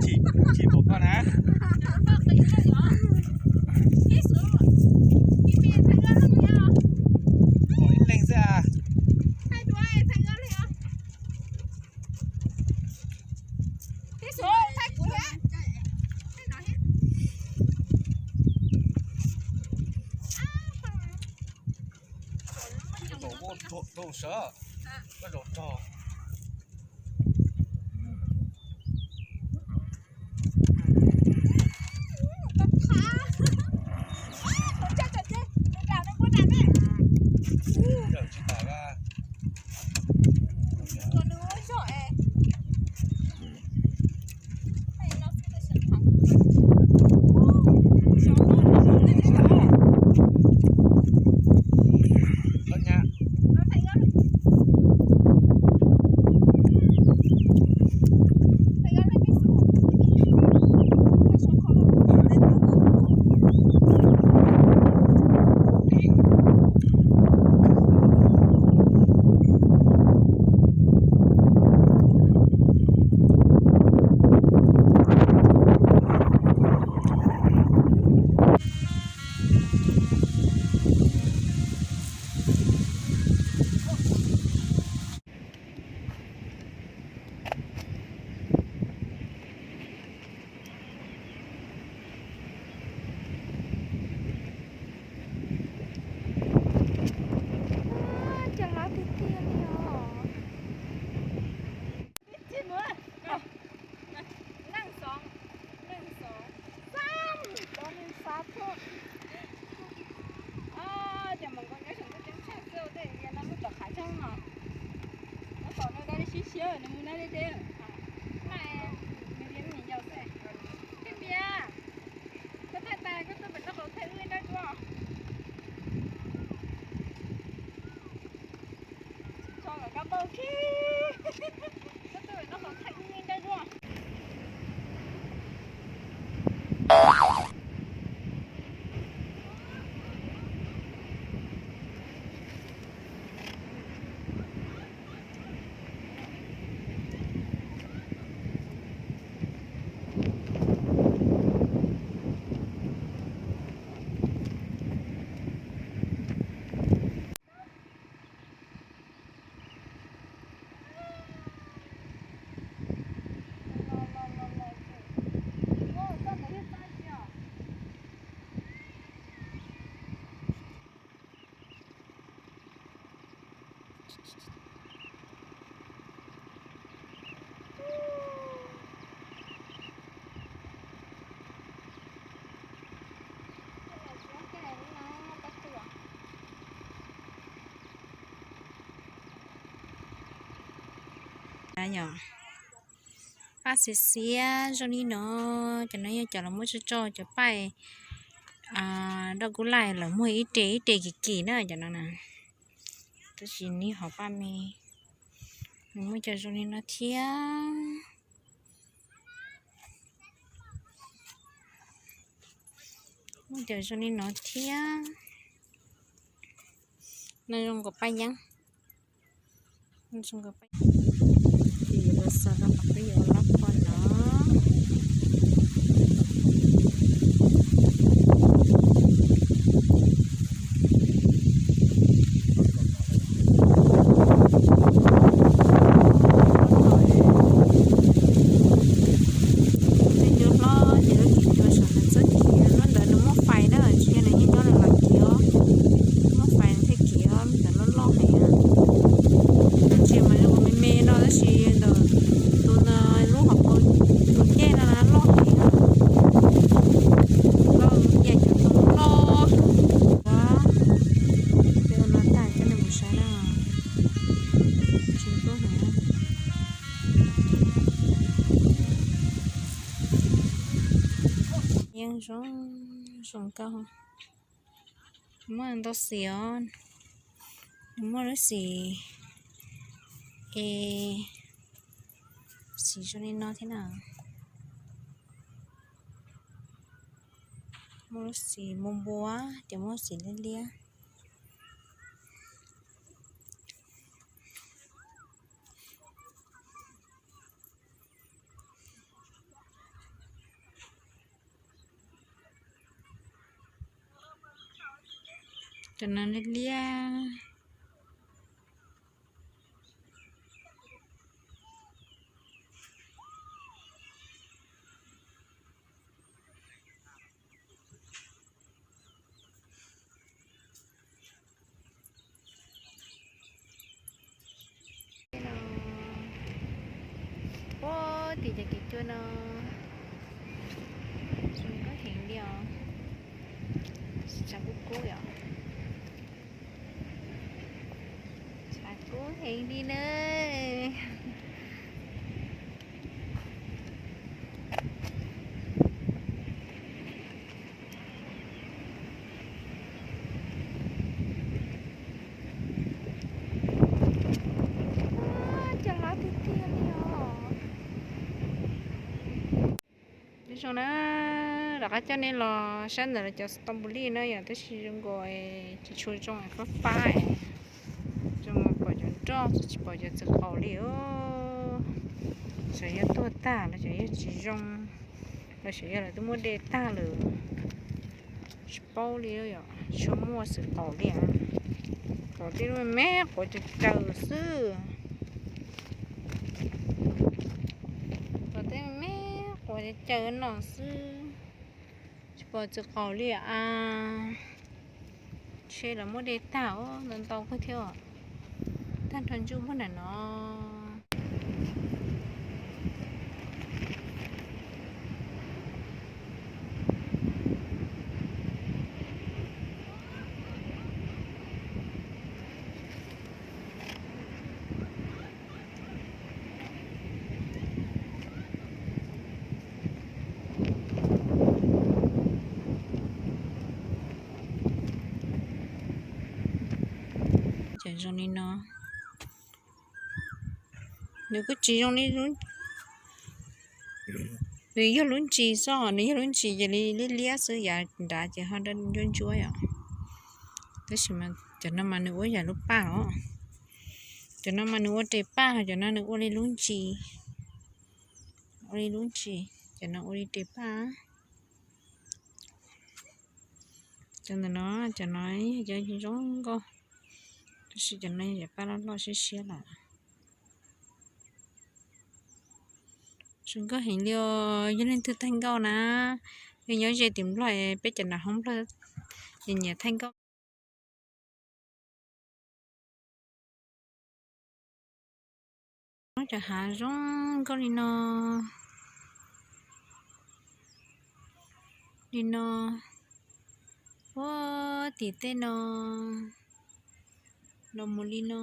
Chim, chim pom koj na. Pom ib leeg xwb a. Zaum muaj rog sawv, koj zaum rog. Tsis tas. Cov loj tiag tiag li os. Leej xov, leej xov, xab, cov neeg xav tuaj. Ces mas nkaus nyob saum ntuj ceeb tsheej xwb, tej no lub tom qhav xyoob no. Nyob tom no dab li siab siab, nws mus na deb deb. Nws liab me nyuam yaus xwb. Tej npias, koj thaij tas koj tuaj pem toj qhov thaij wb nrab dua. Tso kom koj paub kiag. Koj tuaj pem toj qhov thaij wb nrab dua. Yog paj xiav xiav zoo li no, cov no yog cov los muab tso tso cov paij doj kub laij lawm, muaj ib re ib re kim kim na cov no na. Tab sis nws hom paj me, nws muaj cov zoo li no thiab. Muaj cov zoo li no thiab. No zoo nkaus paj yeeb. Ces yuav los xaws rau qhov peb yuav lab kua no. Zoo, zoo nkauj. Muaj ntau xim os. Nws muaj lub xim, e, xim zoo li no thiab na. Muaj lub xim npua npua, ces muaj xim liab liab. Cov no liab liab. Puag tim cov kev cua no, zoo nkauj heev li os. Tshav kub kub yom. Tshav kub heev li na. Cov hlob tiag tiag li os. Nyob zoo na, rov qab coj nej los saib ntawm lawv cov stombolí na yom, tab sis zoo nkaus tsis tshua zoo, fab fab, zoo pom cov nroj tsis pom cov txiv qaum li. Xyov yog tuag tag los xyov yog tsis zoo, los xyov yog lawv twb muab de tag lawm. Tsis paub li, tsis muaj txiv qaum li. Qaum tej me me quav caws caws xwb. Qaum tej me me quav caws caws no xwb. Tsis pom txiv qaum li a. Ntshe lawv muab de tag ntau ntau kawg thiab. Tag nrho ntsuj muag nram no. Cov zoo li no, nws kuj tsis zoo li, nws yog lub ntsis xwb, nws yog lub ntsis ces li liab liab xwb, yav nrad ces ho ntsuab ntsuab yom. Tab sis mas cov no mas nws ua yam lub paj os. Cov no mas nws ua tes paj, cov no nws ua li lub ntsis. Ua li lub ntsis, cov no ua li tes paj. Cov ntawm no, cov no yog cov zoo nkauj, tab sis cov no yog cov paj loj loj siab siab lawm. Zoo nkauj heev li os, yog leej twg thaij nkauj na, yog nyob ze tim Nplog, peb cov nram hoob Nplog nyiam nyiam thaij nkauj. Cov hav zoo nkauj li no, li no, puag tim tej no, los mus li no.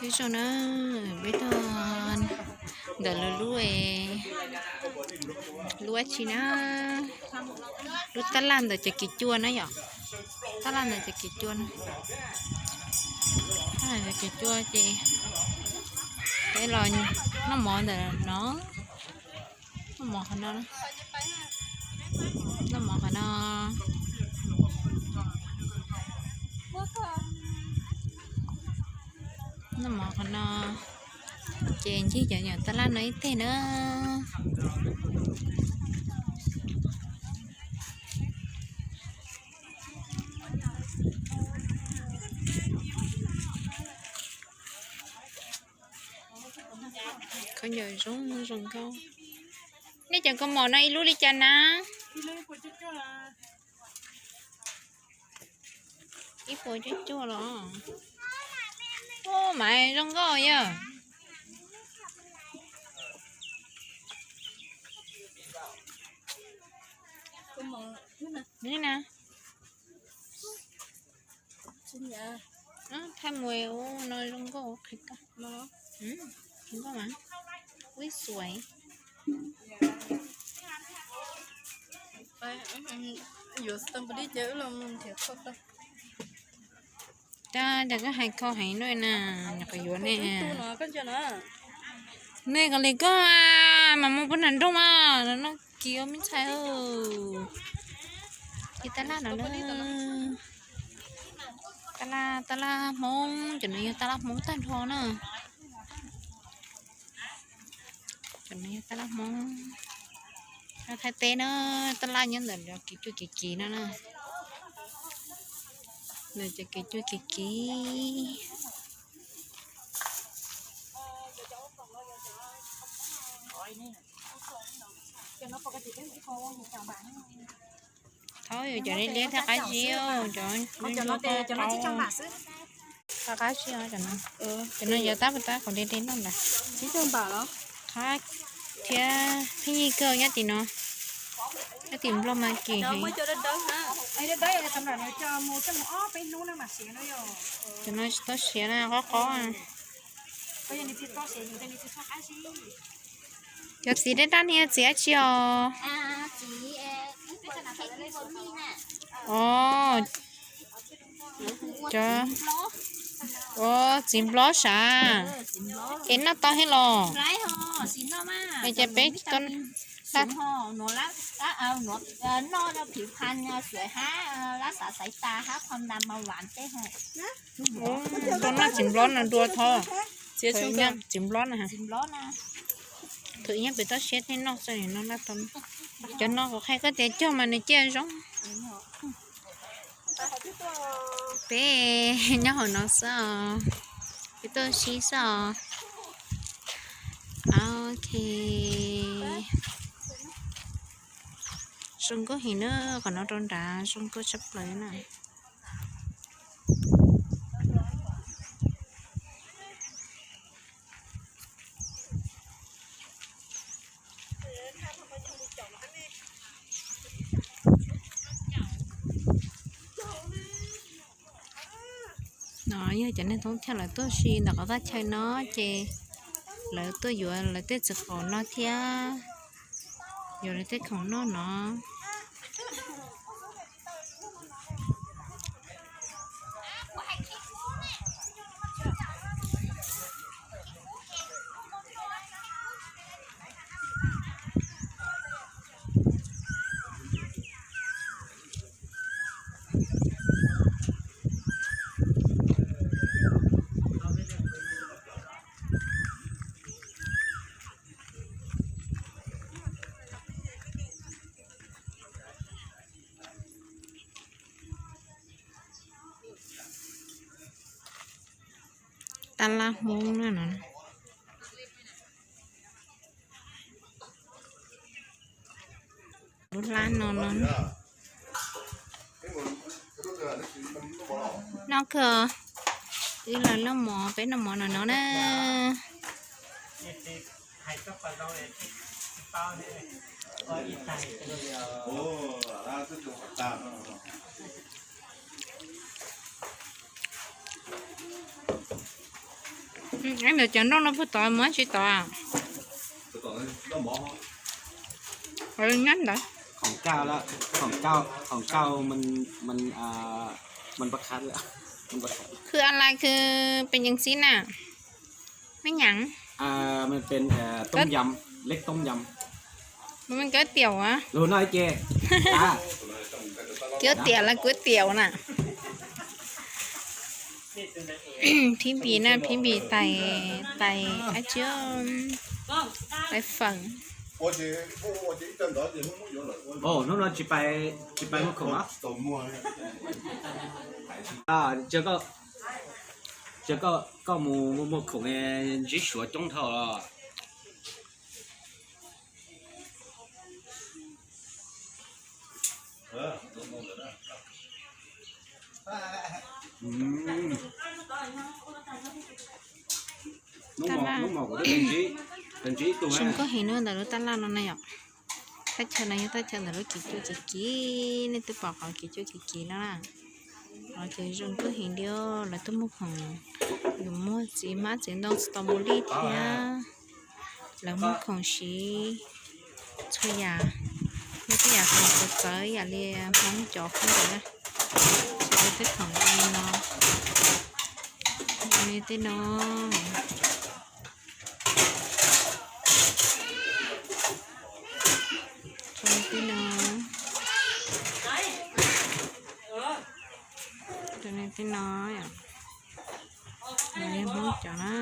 Ib zaug na, peb tuaj ntawm lub, lub, lub dab tsi na, lub tab laj ntawm cov kev cua na yom. Tab laj ntawm cov kev cua na. Tab laj ntawm cov kev cua ces peb los noj mov ntawm no. Noj mov qhov no, noj mov qhov no, noj mov qhov no, ces ncig cov nyuam tab laj no ib teg na. Khaub ncaws zoo zoo nkauj. Nej cov kaus mom no ib lub li cas na? Ib puas cuaj cuaj los? Ub, mas zoo nkauj yog. Ni na. Thaij mus ua no zoo nkauj, qhib koj. Qhib koj mas. Ui xuav. Cas, cas koj hais khau heev no na, nyuam qhuav yuav ne. Nej kom li koj mas mus puag nram nroog mas, no noj kiv me ntxhais. Ces tab laj no na, tab laj, tab laj Hmoob, cov no yog tab laj Hmoob tag nrho na. Cov no yog tab laj Hmoob, tab laj Thaib teb na, tab laj nyob ntawm lawv kev cua kev kiv no na. Lawv cov kev cua kev kiv. Thaub, yus cov liab liab thiaj qab zib, cov ntsuab ntsuab qab qab zib os cov no. Cov no yog tab tab kom de de noj ntag. Qab thiab pheej yig kawg nyob tim no. Nyob tim Nplog mas kim heev. Cov no tsis tau siav na, qob qob. Cov txiv dej daj ni txiv dab tsi os? Os, cov, os, txiv nplob sav. Es noj tau thiab los? Es ces peb tau. Tau noj txiv nplob no dua thov. Txiv nplob na. Thaum ib nyuag pem toj siab thiaj noj txog no laj tau. Cov no kuv qhia koj tias cog mas nws ciaj zoo. Peb nyob hauv no xwb os. Peb tuaj sib xwb os. Ok. Zoo nkauj heev na, qhov no rau nrad zoo nkauj tshaj plaws na. No yog cov neeg thoob chaw lawv tuaj si ntawm qhov thaj chaw no ces lawv tuaj yuav lawv tej txiv qaub no thiab, yuav lawv tej khoom noj no. Tab laj Hmoob na no. Lub hlab no no. Noj kawg, wb los noj mov, peb noj mov no no na. Ntawm cov nroj no puag tod mus tsis tod? Nyab ntawd. Khoom kauj, khoom kauj, khoom kauj, man pab khab, man pab khab. Khwv a lais khwv pes yees xib na. Mej nyam. Peb, eb, toob yam, leb toob yam. Mej kawb tiaum a. Lug noj ib ce. Kawb tiaum los kuv tiaum na. Phib npis na, phib npis tais, tais dab tsi, tais fawm. Hnub no tsis pais, tsis pais muag khoom. Cia koj, cia koj mus muag khoom, ntsib suav coob dhau los. Tab laj, zoo nkauj heev na ntawm lub tab laj no na yom. Thaj chaw no yog thaj chaw ntawm lub kev cua kev kiv, nej twb pom qhov kev cua kev kiv no na. Qhov ces zoo nkauj heev li, lawv tuaj muag khoom, yus muag txiv hmab txiv ntoo, txiv tos mus li thiab. Lawv muag khoom siv txhua yam, muaj tej yam khoom txawv txawv ib yam li Hmoob cov kub ntawd na. Lawv tej khoom li no, li tej no, li tej no, li tej no, li Hmoob cov na.